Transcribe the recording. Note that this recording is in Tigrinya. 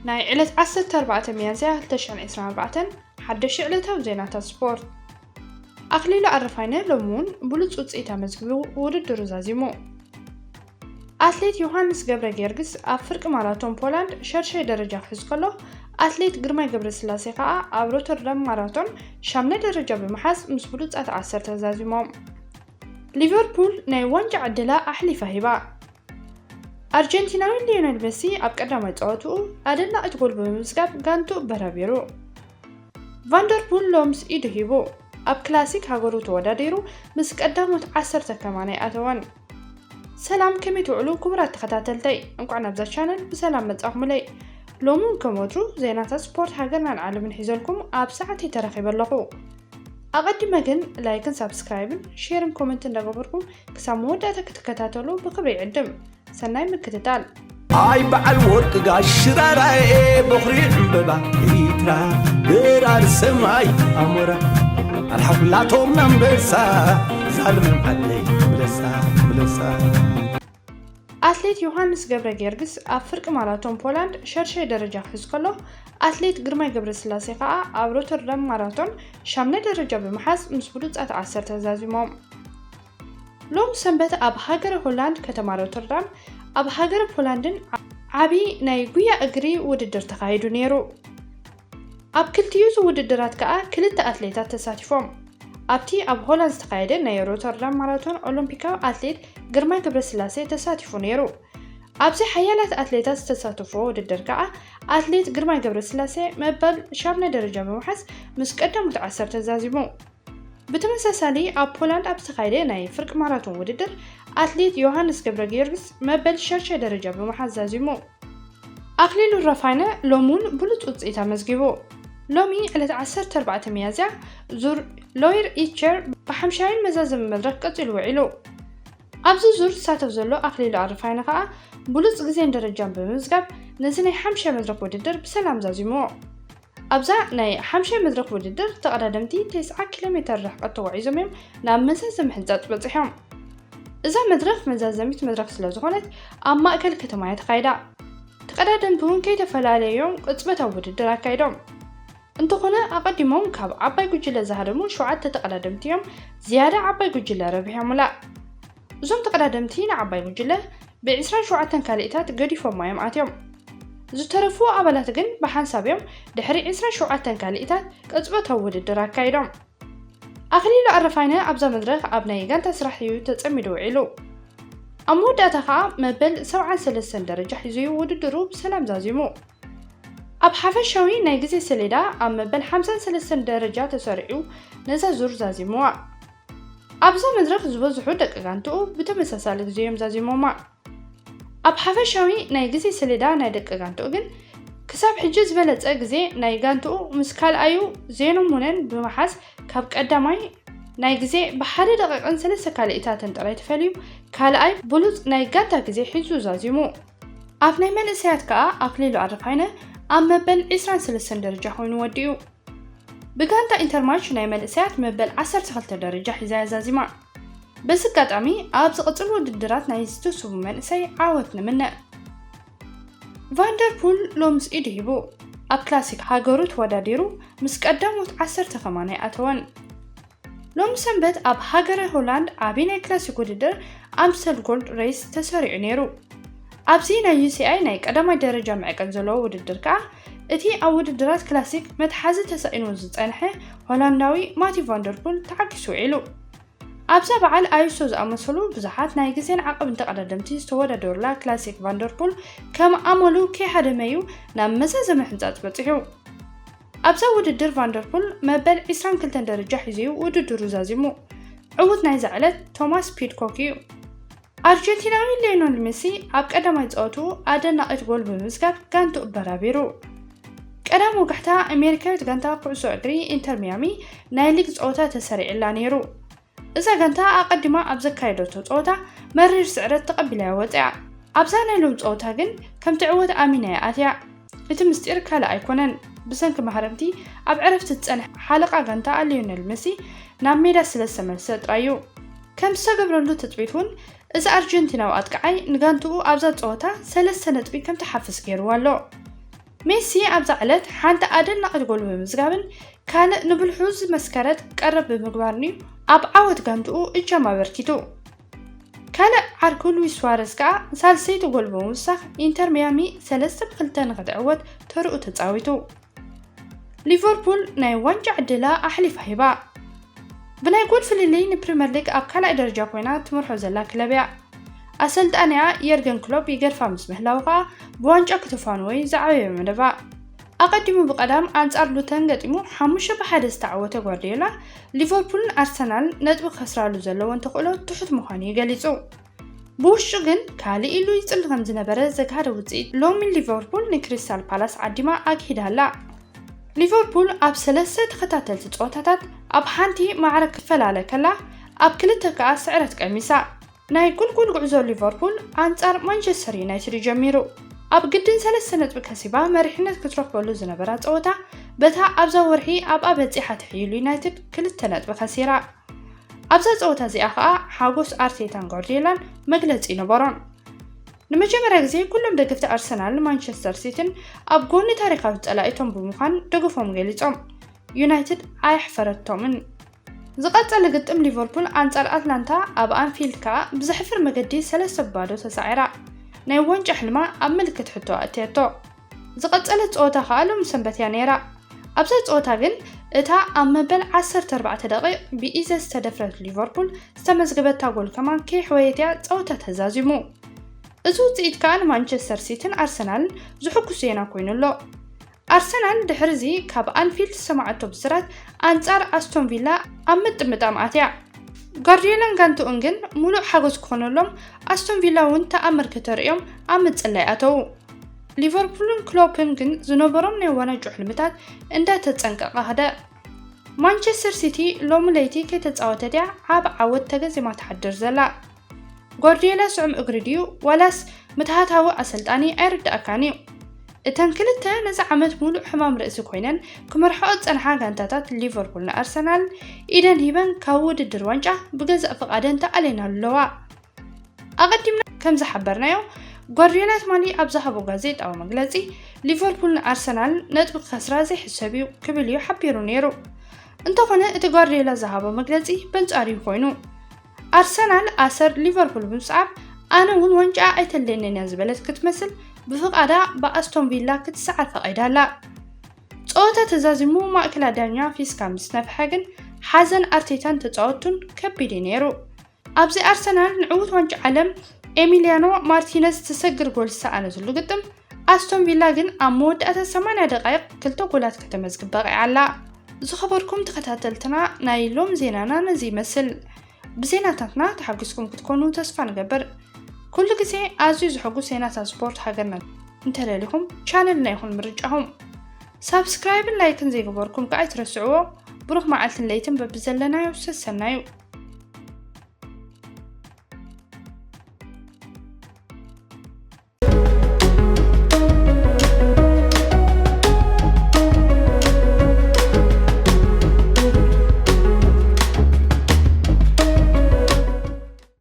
ናይ ዕለት ዓሰርተ ኣርባዕተ ሚያዝያ ክልተ ሽሕን ዕስራን ኣርባዕተን ሓደሽቲ ዕለታዊ ዜናታት ስፖርት። ኣኽሊሉ ኣረፋይነ ሎሚ እውን ብሉጽ ውጽኢት ኣመዝጊቡ ውድድሩ ዛዚሙ። ኣትሌት ዮሃንስ ገብረ ጊዮርጊስ ኣብ ፍርቂ ማራቶን ፖላንድ ሸርሻይ ደረጃ ክሕዝ ከሎ፣ ኣትሌት ግርማይ ገብረስላሴ ከኣ ኣብ ሮተርዳም ማራቶን ሻምናይ ደረጃ ብምሓዝ ምስ ብሉጻት ዓሰርተ ዛዚሞም። ሊቨርፑል ናይ ዋንጫ ዕድላ ኣሕሊፋ ሂባ። ኣርጀንቲናዊ ሊዮነል መሲ ኣብ ቀዳማይ ጸወትኡ ኣደናቒት ጎል ብምምዝጋብ ጋንትኡ በራቢሩ። ቫንደርፑል ሎምስ ኢዱ ሂቡ ኣብ ክላሲክ ሃገሩ ተወዳዲሩ ምስ ቀዳሞት ዓሰርተ ከማን ኣይኣተወን። ሰላም፣ ከመይ ትውዕሉ ክቡራት ተኸታተልተይ? እንኳዕ ናብዛ ቻነል ብሰላም መጻኹምለይ። ሎሚ እውን ከም ወትሩ ዜናታት ስፖርት ሃገርናን ዓለምን ሒዘልኩም ኣብ ሰዓተይ ተረኺበ ኣለኹ። ኣቐዲመ ግን ላይክን ሳብስክራይብን ሼርን ኮመንት እንዳገበርኩም ክሳብ መወዳእታ ክትከታተሉ ብክብሪ ይዕድም። ሰናይ ምክትታል። ኣይ በዓል ወርቂ ጋሽ ሽራራኤ፣ በኹሪ ዕምበባ ኤሪትራ፣ በራሪ ሰማይ ኣሞራ፣ ኣልሓ ኩላቶም ኣንበሳ፣ ዛልም ዓደይ ምለሳ፣ ምለሳ። ኣትሌት ዮሃንስ ገብረ ጊዮርጊስ ኣብ ፍርቂ ማራቶን ፖላንድ ሸርሻይ ደረጃ ክሕዝ ከሎ፣ ኣትሌት ግርማይ ገብረስላሴ ከኣ ኣብ ሮተርዳም ማራቶን ሻምናይ ደረጃ ብምሓዝ ምስ ብሉጻት ዓሰርተ ዛዚሞም። ሎም ሰንበት ኣብ ሃገረ ሆላንድ ከተማ ሮተርዳም ኣብ ሃገረ ፖላንድን ዓቢ ናይ ጉያ እግሪ ውድድር ተኻይዱ ነይሩ። ኣብ ክልቲኡ ውድድራት ከኣ ክልተ ኣትሌታት ተሳቲፎም። ኣብቲ ኣብ ሆላንድ ዝተኻየደ ናይ ሮተርዳም ማራቶን ኦሎምፒካዊ ኣትሌት ግርማይ ገብረስላሴ ተሳቲፉ ነይሩ። ኣብዚ ሓያላት ኣትሌታት ዝተሳተፍዎ ውድድር ከኣ ኣትሌት ግርማይ ገብረስላሴ መበል ሻምናይ ደረጃ ብምሓዝ ምስ ቀዳሞት ዓሰርተ ዛዚሙ። ብተመሳሳሊ ኣብ ፖላንድ ኣብ ዝተኻየደ ናይ ፍርቂ ማራቶን ውድድር ኣትሌት ዮሃንስ ገብረ ጊዮርጊስ መበል ሻድሻይ ደረጃ ብምሓዝ ዛዚሙ። ኣኽሊሉ ረፋይነ ሎሚ እውን ብሉጽ ውጽኢት ኣመዝጊቡ። ሎሚ ዕለት ዓሰርተ ኣርባዕተ ሚያዝያ ዙር ሎይር ኢቸር ብሓምሻይን መዛዘሚ መድረኽ ቀጺሉ ውዒሉ። ኣብዚ ዙር ዝሳተፍ ዘሎ ኣኽሊሉ ኣረፋይነ ከኣ ብሉጽ ግዜን ደረጃን ብምምዝጋብ ነዚ ናይ ሓምሻይ መድረኽ ውድድር ብሰላም ዛዚምዎ። ኣብዛ ናይ ሓምሻይ መድረኽ ውድድር ተቐዳደምቲ ተስዓ ኪሎ ሜተር ርሕቀት ተጓዒዞም እዮም ናብ መዛዘሚ ሕንጻጽ በጺሖም። እዛ መድረኽ መዛዘሚት መድረኽ ስለ ዝኾነት ኣብ ማእከል ከተማ እያ ተኻይዳ። ተቐዳደምቲ እውን ከይተፈላለዮም ቅጽበታዊ ውድድር ኣካይዶም። እንተኾነ ኣቐዲሞም ካብ ዓባይ ጉጅለ ዝሃደሙ ሸውዓተ ተቐዳደምቲ እዮም ዝያዳ ዓባይ ጉጅለ ረቢሖምላ። እዞም ተቐዳደምቲ ንዓባይ ጉጅለ ብ ዕስራን ሸውዓተን ካልኢታት ገዲፎማ እዮም ኣትዮም። ዝተረፉ ኣባላት ግን ብሓንሳብ እዮም ድሕሪ ዕስራን ሸውዓተን ካልኢታት ቅጽበታዊ ውድድር ኣካይዶም። ኣኽሊሉ ኣረፋይነ ኣብዛ መድረኽ ኣብ ናይ ጋንታ ስራሕ እዩ ተጸሚዱ ውዒሉ። ኣብ መወዳእታ ኸኣ መበል ሰብዓን ሰለስተን ደረጃ ሒዙ እዩ ውድድሩ ብሰላም ዛዚሙ። ኣብ ሓፈሻዊ ናይ ግዜ ሰሌዳ ኣብ መበል ሓምሳን ሰለስተን ደረጃ ተሰሪዑ ነዛ ዙር ዛዚምዋ። ኣብዛ መድረኽ ዝበዝሑ ደቂ ጋንትኡ ብተመሳሳሊ ግዜ እዮም ዛዚሞማ። ኣብ ሓፈሻዊ ናይ ግዜ ሰሌዳ ናይ ደቂ ጋንትኡ ግን ክሳብ ሕጂ ዝበለጸ ግዜ ናይ ጋንትኡ ምስ ካልኣዩ ዜኖም ሙነን ብምሓዝ ካብ ቀዳማይ ናይ ግዜ ብሓደ ደቂቕን ሰለስተ ካልኢታትን ጥራይ ተፈልዩ ካልኣይ ብሉጽ ናይ ጋንታ ግዜ ሒዙ ዛዚሙ። ኣብ ናይ መንእሰያት ከኣ ኣክሊሉ ኣረፋይነ ኣብ መበል ዕስራን ሰለስተን ደረጃ ኮይኑ ወዲኡ። ብጋንታ ኢንተርማች ናይ መንእሰያት መበል ዓሰርተ ክልተ ደረጃ ሒዛ እያ ዛዚማ። በዚ ኣጋጣሚ ኣብ ዝቕጽል ውድድራት ናይ ዝትስቡ መንእሰይ ዓወት ንምነ። ቫንደርፑል ሎምስ ኢዱ ሂቡ ኣብ ክላሲክ ሃገሩ ተወዳዲሩ ምስ ቀዳሞት ዓሰርተ ከማን ኣይኣተወን። ሎሚ ሰንበት ኣብ ሃገረ ሆላንድ ዓቢ ናይ ክላሲክ ውድድር ኣምስተል ጎልድ ሬስ ተሰሪዑ ነይሩ። ኣብዚ ናይ ዩ ሲ ኣይ ናይ ቀዳማይ ደረጃ መዕቀን ዘለዎ ውድድር ከኣ እቲ ኣብ ውድድራት ክላሲክ መትሓዚ ተሳኢኑ ዝጸንሐ ሆላንዳዊ ማቲ ቫንደርፑል ተዓጊሱ ውዒሉ። ኣብዛ በዓል ኣዩሶ ዝኣመሰሉ ብዙሓት ናይ ግዜን ዓቐብን ተቐዳደምቲ ዝተወዳደሩላ ክላሲክ ቫንደርፑል ከም ኣመሉ ከይሃደመ እዩ ናብ መዛዘሚ ሕንጻጽ በጺሑ። ኣብዛ ውድድር ቫንደርፑል መበል ዕስራን ክልተን ደረጃ ሒዙ እዩ ውድድሩ ዛዚሙ። ዕዉት ናይዛ ዕለት ቶማስ ፒድኮክ እዩ። ኣርጀንቲናዊ ሊዮነል ሜሲ ኣብ ቀዳማይ ጸወትኡ ኣደናቒት ጎል ብምምዝጋብ ጋንትኡ ኣበራቢሩ። ቀዳም ወጋሕታ ኣሜሪካዊት ጋንታ ኩዕሶ እግሪ ኢንተር ሚያሚ ናይ ሊግ ጸወታ ተሰሪዕላ ነይሩ። እዛ ጋንታ ኣቐዲማ ኣብ ዘካየደቶ ጸወታ መሪር ስዕረት ተቐቢላያ ወጺኣ። ኣብዛ ናይ ሎም ጸወታ ግን ከምቲ ዕወት ኣሚናያ ኣትያ። እቲ ምስጢር ካልእ ኣይኮነን። ብሰንኪ ማህረምቲ ኣብ ዕረፍቲ ዝጸንሐ ሓለቓ ጋንታ ሊዮነል መሲ ናብ ሜዳ ስለ ዝተመልሰ ጥራይ እዩ። ከም ዝተገብረሉ ትጽቢት እውን እዚ ኣርጀንቲናዊ ኣጥቃዓይ ንጋንትኡ ኣብዛ ጸወታ ሰለስተ ነጥቢ ከም ትሓፍስ ገይርዋ ኣሎ። ሜሲ ኣብዛ ዕለት ሓንቲ ኣደናቒት ጎል ብምዝጋብን ካልእ ንብልሑ ዝመስከረት ቀረብ ብምግባርን እዩ ኣብ ዓወት ጋንትኡ እጃም ኣበርኪቱ። ካልእ ዓርኩ ሉዊስ ሱዋረዝ ከኣ ሳልሰይቲ ጎል ብምውሳኽ ኢንተር ሚያሚ ሰለስተ ብ ክልተ ንኽትዕወት ተርኡ ተጻዊቱ። ሊቨርፑል ናይ ዋንጫ ዕድላ ኣሕሊፋ ሂባ። ብናይ ጎል ፍልልይ ንፕሪምየር ሊግ ኣብ ካልኣይ ደረጃ ኮይና ትመርሖ ዘላ ክለብ እያ። ኣሰልጣኒኣ የርገን ክሎፕ ይገድፋ ምስ ምህላዉ ከኣ ብዋንጫ ክተፋንዎ እዩ ዝዓበየ መደባ። ኣቐዲሙ ብቐዳም ኣንጻር ሉተን ገጢሙ ሓሙሽተ ብ ሓደ ዝተዓወተ ጓርዲዮላ፣ ሊቨርፑልን ኣርሰናል ነጥቢ ክኸስራሉ ዘለወን ተኽእሎ ትሑት ምዃኑ እዩ ገሊጹ። ብውሽጡ ግን ካልእ ኢሉ ይጽሊ ከም ዝነበረ ዘግሃደ ውጽኢት ሎሚ ሊቨርፑል ንክሪስታል ፓላስ ዓዲማ ኣግሂዳ ኣላ። ሊቨርፑል ኣብ ሰለስተ ተኸታተልቲ ጸወታታት ኣብ ሓንቲ ማዕረ ክትፈላለ ከላ፣ ኣብ ክልተ ከኣ ስዕረት ቀሚሳ። ናይ ቁልቁል ጉዕዞ ሊቨርፑል ኣንጻር ማንቸስተር ዩናይትድ እዩ ጀሚሩ። ኣብ ግድን ሰለስተ ነጥቢ ከሲባ መሪሕነት ክትረኽበሉ ዝነበራ ጸወታ በታ ኣብዛ ወርሒ ኣብኣ በጺሓ ትሕይሉ ዩናይትድ ክልተ ነጥቢ ከሲራ። ኣብዛ ጸወታ እዚኣ ከኣ ሓጎስ ኣርቴታን ጓርዲዮላን መግለጺ ነበሮም። ንመጀመርያ ግዜ ኩሎም ደገፍቲ ኣርሰናልን ማንቸስተር ሲቲን ኣብ ጎኒ ታሪኻዊ ጸላኢቶም ብምዃን ደገፎም ገሊጾም። ዩናይትድ ኣየሕፈረቶምን። ዝቐጸለ ግጥም ሊቨርፑል ኣንጻር ኣትላንታ ኣብ ኣንፊልድ ከኣ ብዘሕፍር መገዲ ሰለስተ ብ ባዶ ተሳዒራ ናይ ዋንጫ ሕልማ ኣብ ምልክት ሕቶ ኣእትያቶ። ዝቐጸለት ጸወታ ከኣ ሎም ሰንበት እያ ነይራ። ኣብዛ ጸወታ ግን እታ ኣብ መበል ዓሰርተ ኣርባዕተ ደቂቕ ብኢዘ ዝተደፍረት ሊቨርፑል ዝተመዝገበታ ጎል ከማን ከየሕወየት እያ ጸወታ ተዛዚሙ። እዚ ውጽኢት ከኣ ንማንቸስተር ሲቲን ኣርሰናልን ዝሕጉስ ዜና ኮይኑ ኣሎ። ኣርሰናል ድሕሪ እዚ ካብ ኣንፊልድ ዝሰማዓቶ ብስራት ኣንጻር ኣስቶን ቪላ ኣብ ምጥምጣም ኣትያ። ጓርዲዮላን ጋንትኡን ግን ሙሉእ ሓጎስ ክኾነሎም ኣስቶን ቪላ እውን ተኣምር ከተርእዮም ኣብ ምጽላይ ኣተዉ። ሊቨርፑልን ክሎፕን ግን ዝነበሮም ናይ ዋንጫ ሕልምታት እንዳተጸንቀቐ ከደ። ማንቸስተር ሲቲ ሎሚ ለይቲ ከይተጻወተት እያ ዓቢ ዓወት ተገዚማ ትሓድር ዘላ። ጓርዲዮላ ስዑም እግሪ ድዩ ዋላስ ምትሃታዊ ኣሰልጣኒ ኣይርዳእካን እዩ። እተን ክልተ ነዚ ዓመት ሙሉእ ሕማም ርእሲ ኮይነን ክመርሕኦ ዝጸንሓ ጋንታታት ሊቨርፑልን ኣርሰናልን ኢደን ሂበን ካብ ውድድር ዋንጫ ብገዛእ ፍቓደን ተኣልየናሉ ኣለዋ። ኣቐዲምና ከም ዝሓበርናዮ ጓርዲዮላ ትማሊ ኣብ ዝሃቦ ጋዜጣዊ መግለጺ ሊቨርፑልን ኣርሰናልን ነጥቢ ክኸስራ ዘይሕሰብ እዩ ክብል እዩ ሓቢሩ ነይሩ። እንተኾነ እቲ ጓርዲዮላ ዝሃቦ መግለጺ በንጻሩ እዩ ኮይኑ። ኣርሰናል ኣሰር ሊቨርፑል ብምስዓብ ኣነ እውን ዋንጫ ኣይተለየንን እያ ዝበለት ክትመስል ብፍቓዳ ብኣስቶን ቪላ ክትሰዓር ፈቒዳ ኣላ። ጸወታ ተዛዚሙ ማእከላ ዳኛ ፊስካ ምስ ነፍሐ ግን ሓዘን ኣርቴታን ተጻወቱን ከቢድ እዩ ነይሩ። ኣብዚ ኣርሰናል ንዕዉት ዋንጫ ዓለም ኤሚሊያኖ ማርቲነዝ ትሰግር ጎል ዝሰኣነትሉ ግጥም ኣስቶን ቪላ ግን ኣብ መወዳእታ ሰማንያ ደቃይቕ ክልተ ጎላት ከተመዝግብ በቒዓ ኣላ። ዝኸበርኩም ተኸታተልትና ናይ ሎም ዜናና ነዚ ይመስል። ብዜናታትና ተሓጒስኩም ክትኮኑ ተስፋ ንገብር። ኩሉ ግዜ ኣዝዩ ዝሕጉስ ዜናታት ስፖርት ሃገርና እንተደሊኹም ቻነልና ይኹን ምርጫኹም። ሳብስክራይብን ላይክን ዘይገበርኩም ከኣ ኣይትረስዕዎ። ብሩኽ መዓልትን ለይትን በብዘለናዮ ሰሰናዩ።